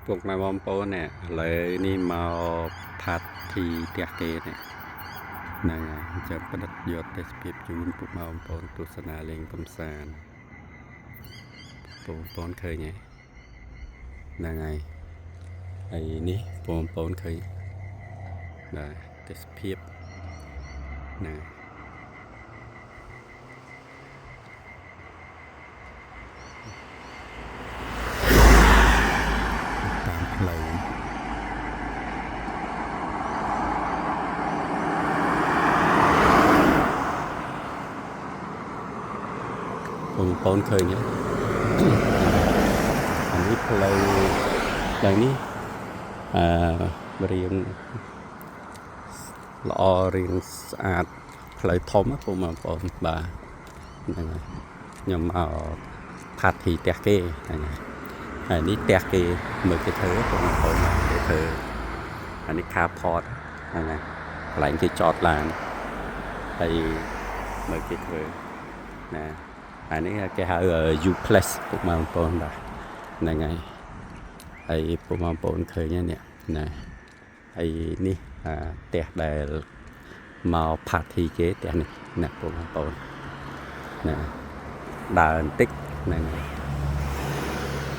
ពុកម៉ែបងប្អូននេះឥឡូវនេះមក party ផ្ទះគេនេះហ្នឹងហើយអញ្ចឹងផ្ដិតយកទេសភាពជូនពុកម៉ែបងប្អូនទស្សនាលេងកំសាន្តបងប្អូនឃើញទេហ្នឹងហើយហើយនេះបងប្អូនឃើញបាទទេសភាពហ្នឹងហើយតាមផ្លូវ បងប្អូនឃើញទេអានេះផ្លូវផ្លូវនេះអឺរៀងល្អរៀងស្អាតផ្លូវធំណាពុកបងប្អូនបាទហ្នឹងហើយខ្ញុំមក party ផ្ទះគេហ្នឹងហើយហើយនេះផ្ទះគេមើលគេធ្វើពុកបងប្អូនបាទគេធ្វើអានេះ carport ហ្នឹងហើយកន្លែងគេចតឡានហើយមើលគេធ្វើណាអានេះគេហៅ U Plus ពុកបងប្អូនបាទហ្នឹងហើយហើយពុកបងប្អូនឃើញហើយនេះណាហើយនេះអាផ្ទះដែលមក party គេផ្ទះនេះណាពុកបងប្អូនណាដើរបន្តិចហ្នឹងហើយ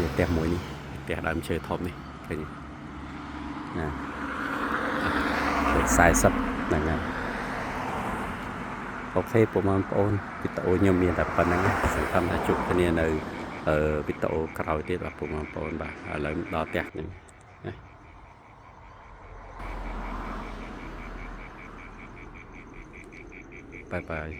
នេះផ្ទះមួយនេះផ្ទះដើមឈើធំនេះឃើញទេណាលេខ40ហ្នឹងហើយ OK ពុកបងប្អូនវីដេអូខ្ញុំមានតែប៉ុណ្្នឹងសង្ឃឹមថាជួបគ្នានៅវីដេអូក្រោយទៀតបាទពុកបងប្អូនបាទឥឡូវដល់ផ្ទះហ្នឹងណា bye bye.